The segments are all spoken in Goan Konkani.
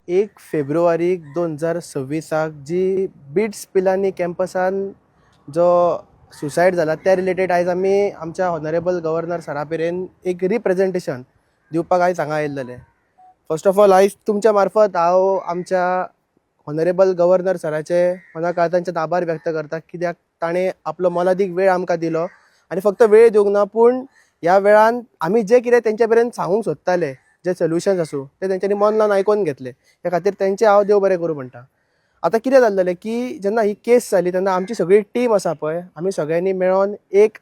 1 फेब्रुवारीक 2026आक जी बिट्स पिलानी कॅम्पसान जो सुसायड जाला, त्या रिलेटेड आयज आमी आमच्या ऑनरेबल गव्हर्नर सरा मेरेन एक रिप्रेझेंटेशन दिवपाक आयज हांगा आयिल्ले. फर्स्ट ऑफ ऑल, आयज तुमच्या मार्फत हांव आमच्या ऑनरेबल गव्हर्नर सराचे मना काळजांचे आभार व्यक्त करता, कित्याक ताणें आपलो मोलादीक वेळ आमकां दिलो आनी फक्त वेळ दिवंक ना, पूण ह्या वेळान आमी जे कितें तेंच्या मेरेन सांगूंक सोदताले, जे सोल्युशन्स आसूं, ते तेंच्यांनी मन लावन आयकून घेतले. त्या खातीर तेंचे हांव देव बरें करूं म्हणटा. आतां कितें जाल्लें की जेन्ना ही केस जाली तेन्ना आमची सगळी टीम आसा पळय, आमी सगळ्यांनी मेळोन एक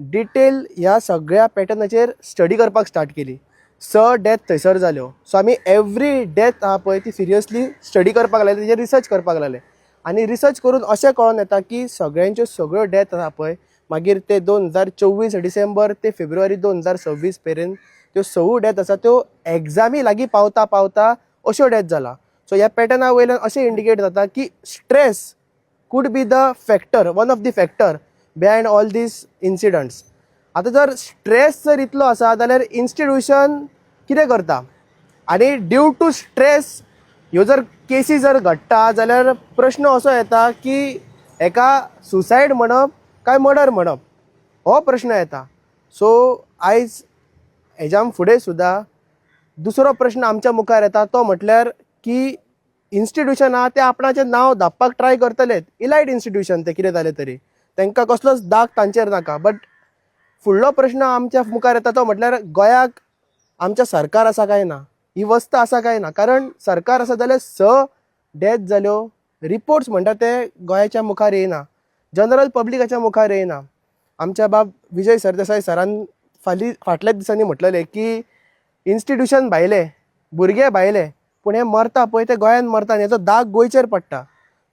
डिटेल ह्या सगळ्या पॅटर्नाचेर स्टडी करपाक स्टार्ट केली. स डेथ थंयसर जाल्यो. सो आमी एवरी डेथ आहा पळय ती सिरियसली स्टडी करपाक लागले, तेजेर रिसर्च करपाक लागले आनी रिसर्च करून अशें कळोन येता की सगळ्यांच्यो सगळ्यो डेथ आहा पळय, मागीर ते 2024 डिसेंबर ते फेब्रुवारी 2026 मेरेन त्यो सवू डेथ आसा त्यो एग्जामी लागीं पावता पावता अश्यो डेथ जाला. सो ह्या पॅटर्ना वयल्यान अशें इंडिकेट जाता की stress could be the factor, one of the factor behind all these incidents. आतां जर स्ट्रेस जर इतलो आसा जाल्यार इन्स्टिट्युशन कितें करता? आनी ड्यू टू स्ट्रेस ह्यो जर केसी जर घडटा जाल्यार प्रश्न असो येता की हेका सुसायड म्हणप काय मर्डर म्हणप, हो प्रश्न येता. सो आयज हेज्या फुडें सुद्दां दुसरो प्रश्न आमच्या मुखार येता, तो म्हटल्यार की इन्स्टिट्युशन आहा ते आपणाचें नांव धापपाक ट्राय करतलेच. इलायट इन्स्टिट्युशन ते कितें जालें तरी तांकां कसलोच दाग तांचेर नाका. बट फुडलो प्रश्न आमच्या मुखार येता तो म्हटल्यार गोंयाक आमच्या सरकार आसा काय ना, ही वस्त आसा काय ना? कारण सरकार आसा जाल्यार स डेथ जाल्यो, रिपोर्ट्स म्हणटा ते गोंयाच्या मुखार येयना, जनरल पब्लिकाच्या मुखार येयना. आमच्या बाब विजय सरदेसाय सरान फाली फाटल्याच दिसांनी म्हटलेलें की इन्स्टिट्युशन भायले, भुरगे भायले, पूण हे मरता पळय ते गोंयान मरता आनी हेचो दाग गोंयचेर पडटा.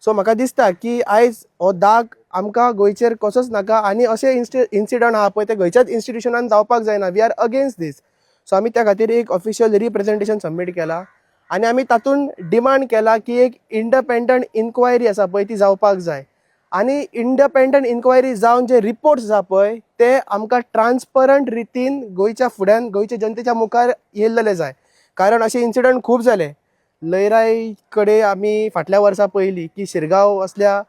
सो म्हाका दिसता की आयज हो दाग आमकां गोंयचेर कसोच नाका आनी अशे इन्सिडंट आहा पळय ते खंयच्याच इन्स्टिट्युशनान जावपाक जायना. We are against this. So आमी त्या खातीर एक ऑफिशियल रिप्रेझेंटेशन सबमीट केला आनी आमी तातूंत डिमांड केला की एक इंडपेंडंट इन्क्वायरी आसा पळय ती जावपाक जाय आनी इंडपेंडंट इन्क्वायरी जावन जे रिपोर्ट्स आसा पळय ते आमकां ट्रान्सपरंट रितीन गोंयच्या फुड्यान, गोंयच्या जनतेच्या मुखार येयल्ले जाय. कारण अशे इन्सिडंट खूब जाले. लयराई कडेन आमी फाटल्या वर्सा पळयली की शिरगांव असल्या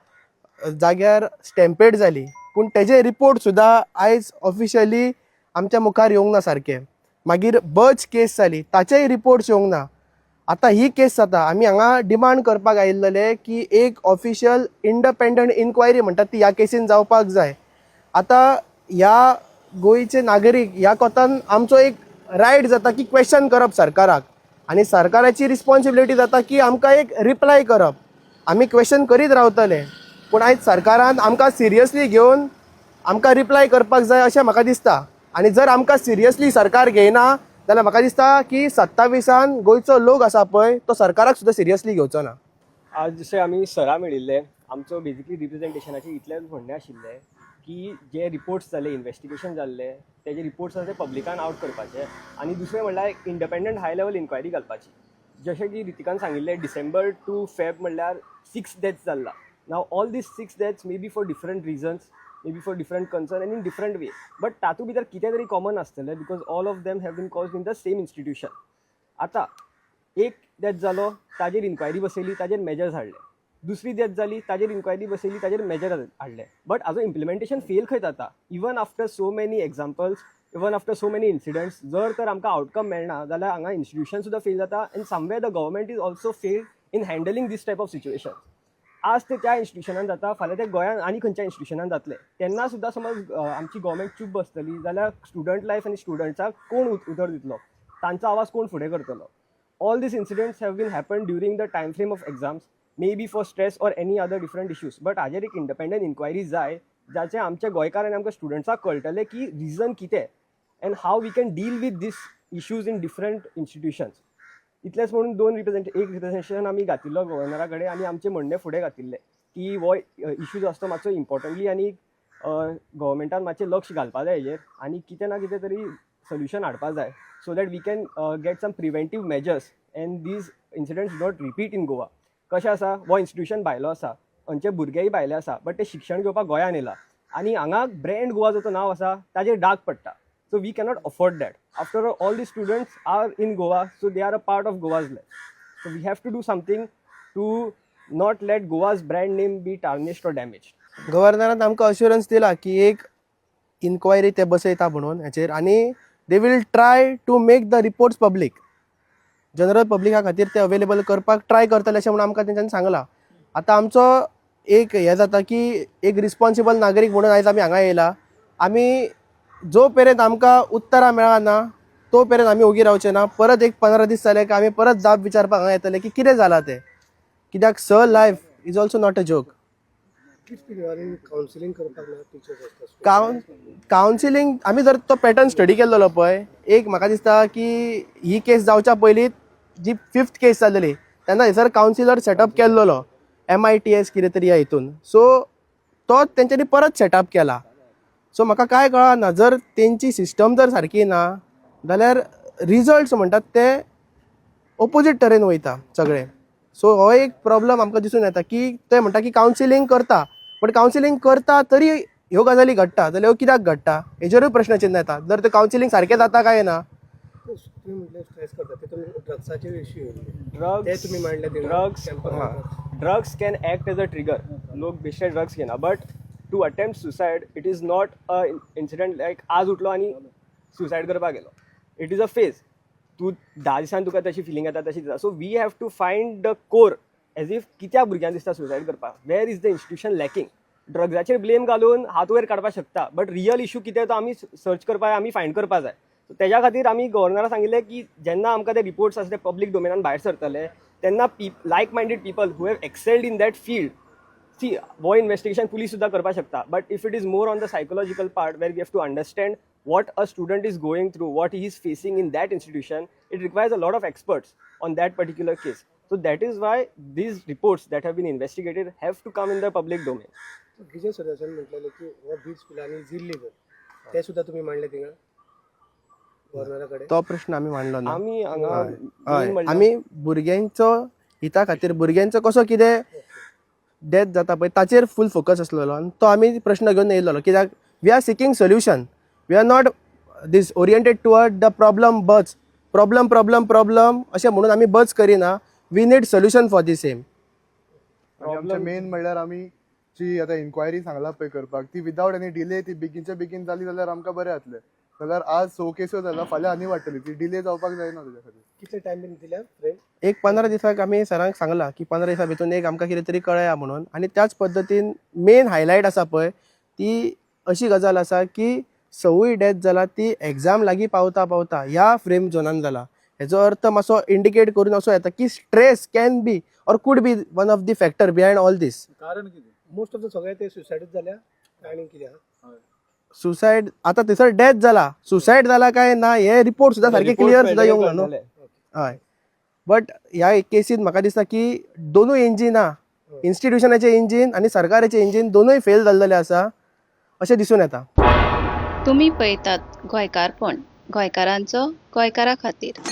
जाग्यार स्टॅम्पेड जाली, पूण तेजे रिपोर्ट सुद्दां आयज ऑफिशियली आमच्या मुखार येवंक ना सारके. मागीर बर्च केस जाली, ताचेय रिपोर्ट्स येवंक ना. आतां ही केस जाता, आमी हांगा डिमांड करपाक आयिल्ले की एक ऑफिशियल इंडपेंडंट इन्क्वायरी म्हणटात ती ह्या केसीन जावपाक जाय. आतां ह्या गोंयचे नागरीक ह्या कोतान आमचो एक रायट जाता की क्वेश्चन करप सरकाराक आनी सरकाराची रिस्पॉन्सिबिलिटी जाता की आमकां एक रिप्लाय करप. आमी क्वेश्चन करीत रावतले, पूण आयज सरकारान आमकां सिरियसली घेवन आमकां रिप्लाय करपाक जाय अशें म्हाका दिसता. आनी जर आमकां सिरियसली सरकार घेयना जाल्यार म्हाका दिसता की 27आन गोंयचो लोक आसा पळय तो सरकाराक सुद्दां सिरियसली घेवचो ना. आज जशें आमी सरा मेळिल्ले, आमचो बेजिकली रिप्रेझेंटेशनाचें इतलेंच म्हणणें आशिल्लें की जे रिपोर्ट्स जाले, इन्वेस्टिगेशन जाल्ले, तेजे रिपोर्ट्स आसा ते पब्लिकान आवट करपाचे आनी दुसरें म्हणल्यार इंडिपेंडंट हाय लेवल इन्क्वायरी घालपाची. जशें की रितिकान सांगिल्लें, डिसेंबर टू फेब म्हणल्यार सिक्स डेथ्स जाल्ला. Now all these six deaths may be for different reasons, may be for different concern and in different way, but तातूंत भितर कितें तरी कॉमन आसतलें, because all of them have been caused in the same institution. आतां एक डेथ जालो, ताजेर इन्क्वायरी बसयली, ताजेर मेजर्स हाडले. दुसरी डेथ जाली, ताजेर इन्क्वायरी बसयली, ताजेर मेजर हाडले. बट हाजो इम्प्लिमेंटेशन फेल खंय जाता? Even after so many examples, even after so many incidents, जर तर आमकां आवटकम मेळना जाल्यार हांगा इन्स्टिट्युशन सुद्दां फेल जाता and somewhere the government is also fail in handling this type of situation. आज ते त्या इन्स्टिट्युशनान जाता, फाल्यां ते गोंयांत आनी खंयच्या इन्स्टिट्युशनान जातले. तेन्ना सुद्दां समज आमची गव्हर्मेंट चूप बसतली जाल्यार स्टुडंट लायफ आनी स्टुडंट्साक कोण उतर दितलो? तांचो आवाज कोण फुडें करतलो? All these incidents have been happened during the time frame of exams, maybe for stress or any other different issues, but हाजेर एक इंडिपेंडंट इन्क्वायरी जाय, जाचे आमच्या गोंयकार आनी आमकां स्टुडंट्साक कळटलें की रिजन कितें and how we can deal with these issues in different institutions. इतलेंच म्हणून दोन रिप्रेझेंट एक रिप्रेझेंटेशन आमी घातिल्लो गव्हर्नरा कडेन आनी आमचें म्हणणें फुडें घातिल्लें की हो इशू जो आसा तो मातसो इम्पॉर्टंटली आनी गव्हर्मेंटान मातशें लक्ष घालपा जाय हेजेर आनी कितें ना कितें तरी सोल्युशन हाडपा जाय, so that we can get some preventive measures and these incidents not repeat in Goa. कशें आसा, हो इन्स्टिट्युशन भायलो आसा, खंयचे भुरगेय भायले आसा, बट ते शिक्षण घेवपाक गोंयान येयला आनी हांगा ब्रँड गोवा जो तो नांव आसा ताजेर डाग पडटा. So we cannot afford that. After all, the students are in Goa, so they are a part of Goa's life. So we have to do something to not let Goa's brand name be tarnished or damaged. गव्हर्नरान आमकां अश्युरन्स दिला की एक इन्क्वायरी ते बसयता म्हणून हेचेर आनी they will try to make the reports public, general पब्लिका खातीर ते अवेलेबल करपाक ट्राय करतले अशें म्हणून आमकां तेंच्यांनी सांगलां. आतां आमचो एक हें जाता की एक रिस्पोन्सिबल नागरीक म्हणून आयज आमी हांगा येयला. आमी जो पर्यंत आमकां उत्तरां मेळना तो पर्यंत आमी ओगी रावचे ना. परत एक 15 दीस जाले काय आमी परत जाप विचारपाक हांगा येतले की कितें जालां तें, कित्याक sir, life is also not a joke. Counselling करपाक ना टिचर्स आसता? कावन्सिलींग आमी जर तो पॅटर्न स्टडी केल्लो पळय, एक म्हाका दिसता की ही केस जावच्या पयलीं जी फिफ्थ केस जाल्ली तेन्ना थंयसर कावन्सिलर सेटअप केल्लो, एमआयटीएस कितें तरी ह्या हितून. सो तो तेंच्यांनी परत सेटअप केला. सो म्हाका कांय कळना, जर तेंची सिस्टम जर सारकी ना जाल्यार रिजल्ट्स म्हणटात ते ओपोजीट तरेन वयता सगळे. सो हो एक प्रॉब्लम आमकां दिसून येता की ते म्हणटा की कावन्सिलींग करता, बट कावन्सिलींग करता तरी ह्यो गजाली घडटा जाल्यार ह्यो कित्याक घडटा हेजेरूय प्रश्नचिन्ह येता. जर ते कावन्सिलींग सारकें जाता काय ना. तुम्ही म्हटलं स्ट्रेस करता, ते तुम्ही ड्रग्साचे इश्यू ड्रग्स ते तुम्ही मांडले ते drugs campus. Drugs can act as a trigger. लोक बेश्टे ड्रग्स घेना, but to attempt suicide, it is not a incident like आज उठलो आनी सुसायड करपाक गेलो. It is a phase. तूं 10 दिसान तुका तशी फिलींग येता, तशी दिता. So we have to find the core, as if कित्याक भुरग्यांक दिसता सुसायड करपाक, where is the institution lacking. ड्रग्जाचेर blame घालून हात वयर काडपाक शकता, बट रियल इशू कितें तो आमी सर्च करपाक, आमी फायंड करपाक जाय. सो तेज्या खातीर आमी गव्हर्नराक सांगिल्लें की जेन्ना आमकां ते रिपोर्ट्स आसा ते पब्लीक डोमेनान भायर सरतले तेन्ना like minded people who have excelled in that field, see, हो इन्वेस्टिगेशन पुलीस सुद्दां करपाक शकता, but if it is more on the psychological part, where we have to understand what a student is going through, what he is facing in that institution, it requires a lot of experts on that particular case. So that is why these reports that have been investigated have to come in the public domain. Vijay सरदेसान म्हटलेले की हो बिट्स पिलानी is illegal, ते सुद्धा तुम्ही मांडले थिंगा गव्हर्नरा कडेन? तो प्रश्न आमी मांडलो ना. आमी हांगा हय. main म्हणल्यार आमी भुरग्यांचो हिता खातीर, भुरग्यांचो कसो कितें डेथ जाता पळय ताचेर फूल फोकस आसलेलो आनी तो आमी प्रश्न घेवन येयल्लो, कित्याक we are seeking solution, we are not this oriented toward the problem. बच प्रॉब्लम, प्रॉब्लम, प्रॉब्लम अशें म्हणून आमी बच करिना. We need solution for the same. आनी आमचें मेन म्हणल्यार आमी जी आतां इन्क्वायरी सांगला पळय करपाक, ती विदावट एनी डिले ती बेगीनच्या बेगीन जाली जाल्यार आमकां बरें जातलें. जाल्यार आज स केस्यो जाला, फाल्यां आनी वाडटली. ती डिले जावपाक जायना तेज्या खातीर. कितले टायम बीन दिल्या फ्रेम? एक 15 दिसाक आमी सरांक सांगलां की 15 दिसां भितून एक आमकां कितें तरी कळया म्हणून. आनी त्याच पद्दतीन मेन हायलायट आसा पळय ती अशी गजाल आसा की सवूय डेथ जाला ती एग्जाम लागीं पावता पावता ह्या फ्रेम झोनान जाला. हेजो अर्थ मातसो इंडिकेट करून असो येता की stress can be or could be one of the factor behind all this. कारण कितें? मोस्ट ऑफ the सगळे ते सुसायडच जाल्या आनी कितें आहा? सुसायड आतां थंयसर डेथ जाला, सुसायड जाला काय ना हे रिपोर्ट सुद्दां सारके Reports clear सुद्दां येवंक ना न्हू. मेळटले. हय, बट ह्या केसीन म्हाका दिसता की दोनूय इंजिनां, इन्स्टिट्युशनाचें इंजीन आनी सरकाराचें इंजीन दोनूय फेल जाल्लेले आसा अशें दिसून येता. तुमी पळयतात गोंयकारपण, गोंयकारांचो गोंयकारा खातीर.